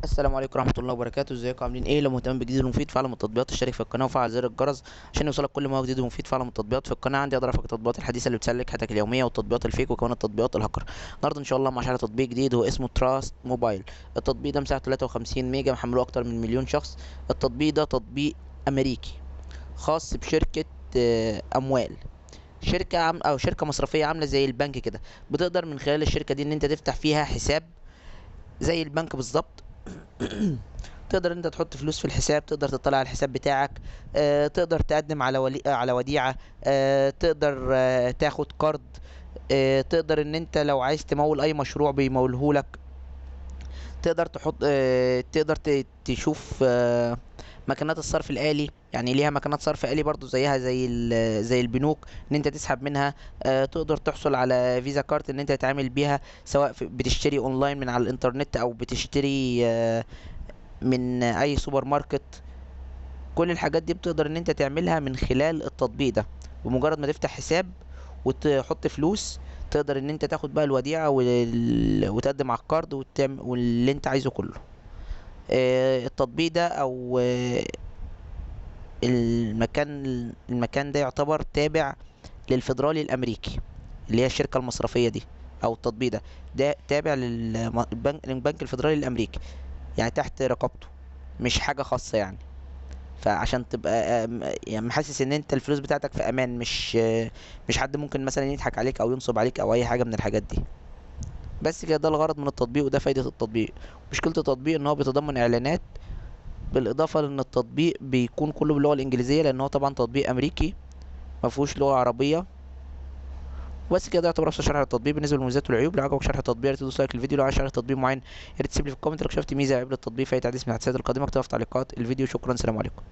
السلام عليكم ورحمة الله وبركاته. ازيكم عاملين ايه؟ لو مهتم بجديد ومفيد في عالم التطبيقات اشترك في القناة وفعل زر الجرس عشان يوصلك كل ما هو جديد ومفيد في عالم التطبيقات. في القناة عندي اقدر ارفع التطبيقات الحديثة اللي بتسلك حياتك اليومية والتطبيقات ال fake وكمان التطبيقات الهاكر. النهارده ان شاء الله مع شرح تطبيق جديد هو اسمه Trust Mobile. التطبيق ده مساحته 53 ميجا، محمله اكتر من مليون شخص. التطبيق ده تطبيق امريكي خاص بشركة اموال، شركة عم او شركة مصرفية عاملة زي البنك كده. بتقدر من خلال الشركة دي ان انت تفتح فيها حساب زي البنك بالظبط. تقدر انت تحط فلوس في الحساب، تقدر تطلع على الحساب بتاعك، تقدر تقدم على على وديعة، تقدر تاخد قرض، تقدر ان انت لو عايز تمول اي مشروع بيمولهولك، تقدر تحط، تقدر تشوف، مكانات الصرف الآلي، يعني ليها مكانات صرف آلي برضو زيها زي البنوك ان انت تسحب منها، تقدر تحصل على فيزا card ان انت تتعامل بيها سواء بتشتري اونلاين من على الانترنت او بتشتري، من اي سوبر ماركت. كل الحاجات دي بتقدر ان انت تعملها من خلال التطبيق ده. بمجرد ما تفتح حساب وتحط فلوس تقدر ان انت تاخد بقى الوديعة وتقدم على الكارد واللي انت عايزه كله. التطبيق ده او، المكان ده يعتبر تابع للفدرالي الامريكي اللي هي الشركة المصرفية دي، او التطبيق ده تابع للبنك الفدرالي الامريكي، يعني تحت رقابته، مش حاجة خاصة يعني. فعشان تبقى، محسس ان انت الفلوس بتاعتك في امان، مش حد ممكن مثلا يضحك عليك او ينصب عليك او اي حاجة من الحاجات دي. بس كده، ده الغرض من التطبيق وده فايدة التطبيق. مشكلة التطبيق ان هو بيتضمن اعلانات، بالاضافة لان التطبيق بيكون كله باللغة الانجليزية لان هو طبعا تطبيق امريكي ما فيهوش لغة عربية. بس كده، ده يعتبر ابسط شرح للتطبيق. بالنسبة للمميزات والعيوب، لو عجبك شرح التطبيق يا ريت تدوس like للفيديو، لو عايز شرح تطبيق معين يا ريت تسيب لي في ال comment، لو شفت ميزة عيب للتطبيق في اي تحديث من التحديثات القادمة اكتبها في تعليقات الفيديو. شكرا، سلام عليكم.